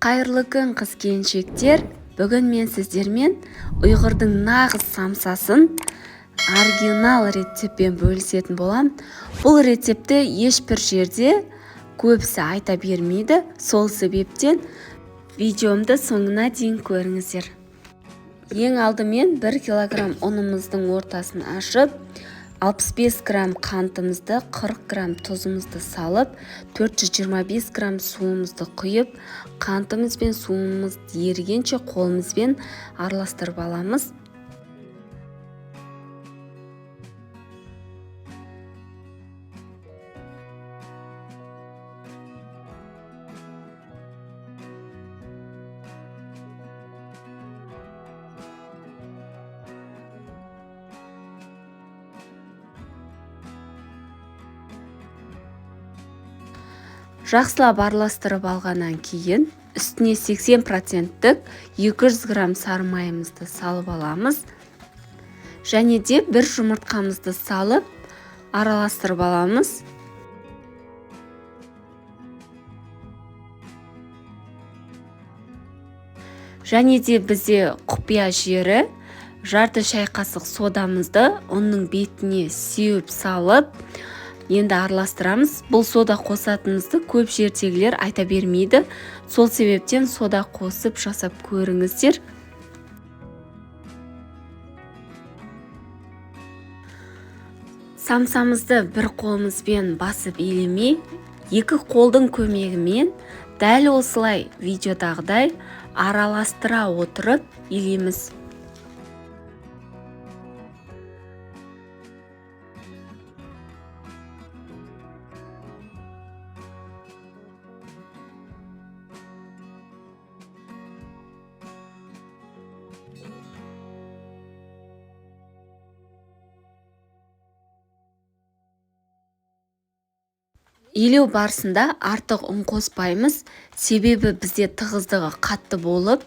Қайырлы күн, қыз-келіншектер! Бүгін мен сіздермен ұйғырдың нағыз самсасын оригинал рецептпен бөлісетін болам. Бұл рецептті ешбір жерде көбісі айта бермейді. Сол себептен видеомды соңына дейін көріңіздер. Ең алдымен 1 килограмм ұнымыздың ортасын ашып, 65 грамм қантымызды, 40 грамм тұзымызды салып, 425 грамм суымызды құйып, қантымыз бен суымыз ерігенше қолымызбен араластырып аламыз. Жақсылап араластырып алғаннан кейін үстіне 80%-тік 200 грамм сары майымызды салып аламыз. Және де бір жұмыртқамызды салып араластырып аламыз. Және де бізде құпия жері жарты шай қасық содамызды ұнның бетіне сеуіп салып, енді араластырамыз. Бұл сода қосатынымызды көп жердегілер айта бермейді. Сол себептен сода қосып жасап көріңіздер. Самсамызды бір қолымызбен басып елемей, екі қолдың көмегімен дәл осылай видеодағыдай араластыра отырып елейміз. Елеу барысында артық ұн қоспаймыз, себебі бізде тығыздығы қатты болып,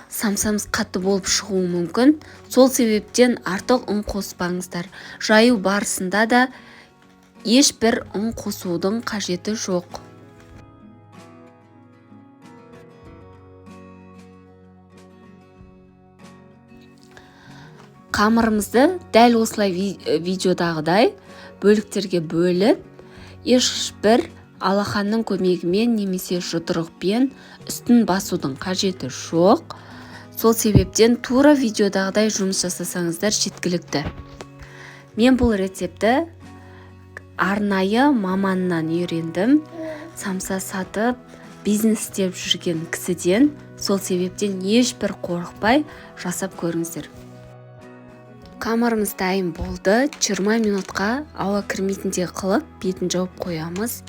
самсамыз қатты болып шығуы мүмкін. Сол себептен артық ұн қоспаңыздар. Жаю барысында да ешбір ұн қосудың қажеті жоқ. Қамырымызды дәл осылай видеодағыдай бөліктерге бөліп, ешбір алақанның көмегімен немесе жұдырықпен үстін басудың қажеті жоқ. Сол себептен тура видеодағыдай жұмыс жасасаңыздар жеткілікті. Мен бұл рецептті арнайы маманнан үйрендім. Самса сатып, бизнес істеп жүрген кісіден. Сол себептен ешбір қорықпай жасап көріңіздер. Қамырымыз дайын болды. 20 минутқа ауа кірмейтіндей қылып бетін жауып қоямыз.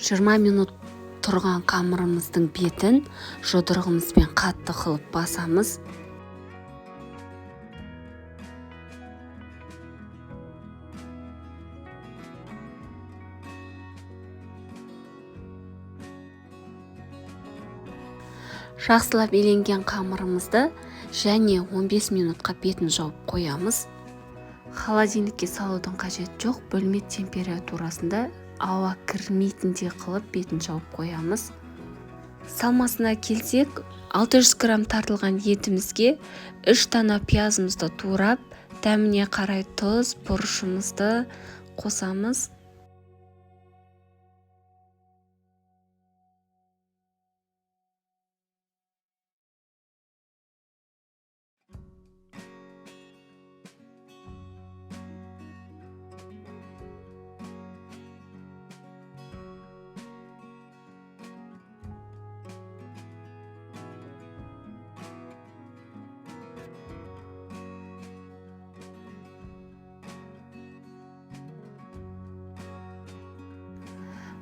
20 минут тұрған қамырымыздың бетін жұдырығымызбен қатты қылып басамыз. Жақсылап еленген қамырымызды және 15 минутқа бетін жауып қоямыз. Холодильникке салудың қажеті жоқ, бөлме температурасында ауа кірмейтіндей қылып бетін жауып қоямыз. Салмасына келсек, 600 грамм тартылған етімізге 3 дана пиязымызды турап, дәміне қарай тұз, бұрышымызды қосамыз.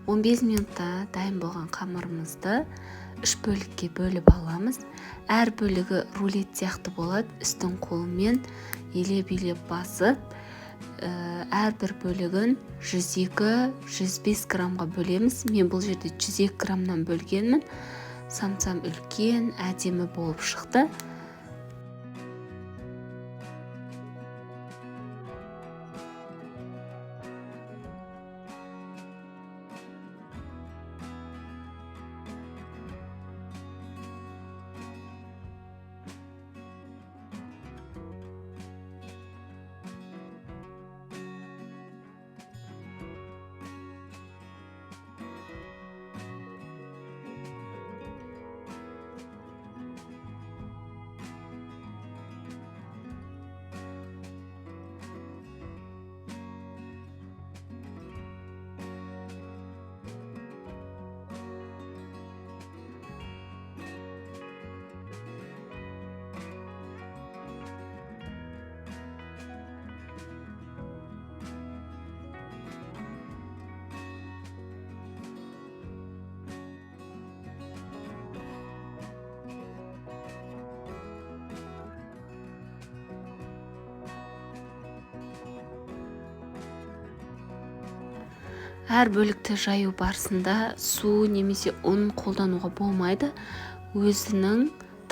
15 минутта дайын болған қамырымызды Үш бөлікке бөліп аламыз. Әр бөлігі рулет сияқты болады. Үстін қолмен елеп-елеп басып, әрбір бөлігін 102-105 граммға бөлеміз. Мен бұл жерде 102 граммнан бөлгенмін. Самсам үлкен, әдемі болып шықты. Әр бөлікті жаю барысында су немесе ұн қолдануға болмайды. Өзінің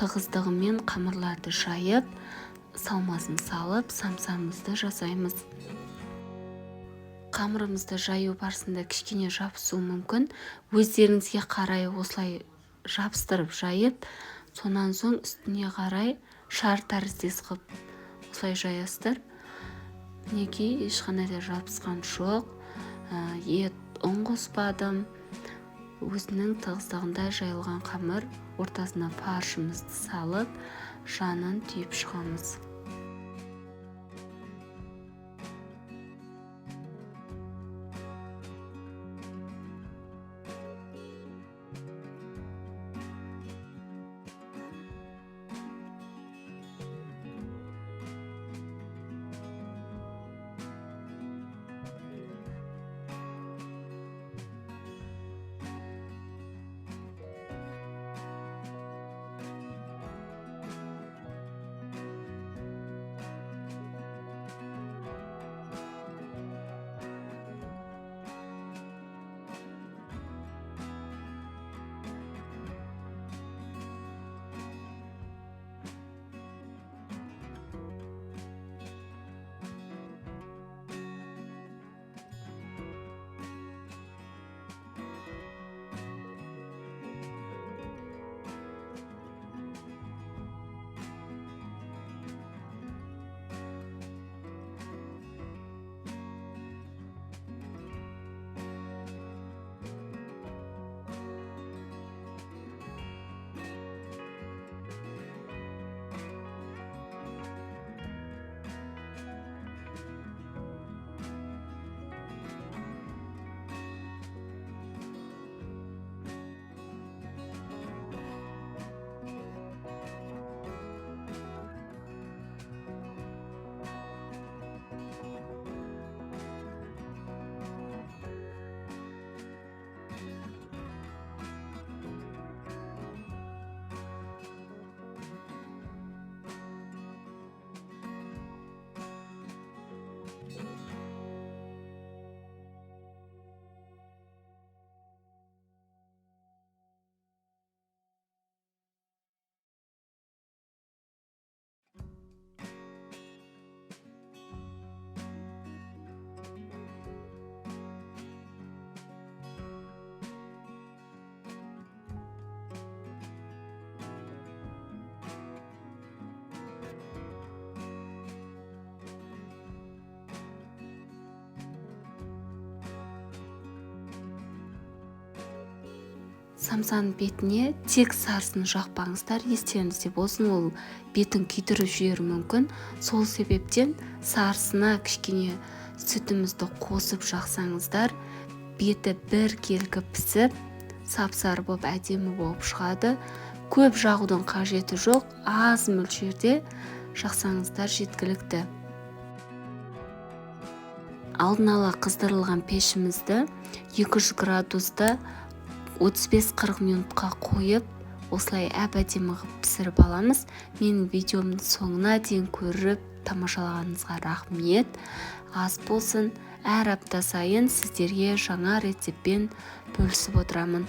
тығыздығымен қамырларды жайып, салмасын салып, самсамызды жасаймыз. Қамырымызды жаю барысында кішкене жабысуы мүмкін. Өздеріңізге қарай осылай жабыстырып жайып, сонан соң үстіне қарай шар тәріздес қылып осылай жаясыздар. Мінекей, ешқандай да жабысқан жоқ. Ет, ұн қоспадым. Өзінің тығыздығында жайылған қамыр, ортасына фаршымызды салып, жанын түйіп шығамыз. Самсаның бетіне тек сарысын жақпаңыздар, естеріңізде болсын, ол бетін күйдіріп жіберуі мүмкін. Сол себептен сарысына кішкене сүтімізді қосып жақсаңыздар, беті біркелкі пісіп, сап-сары болып әдемі болып шығады. Көп жағудың қажеті жоқ, аз мөлшерде жақсаңыздар жеткілікті. Алдын ала қыздырылған пешімізді 200 градуста 35-40 минутқа қойып, Осылай әп әдемі қылып пісіріп аламыз. Менің видеомды соңына дейін көріп, тамашалағаныңызға рахмет. Ас болсын! Әр апта сайын сіздерге жаңа рецептпен бөлісіп отырамын.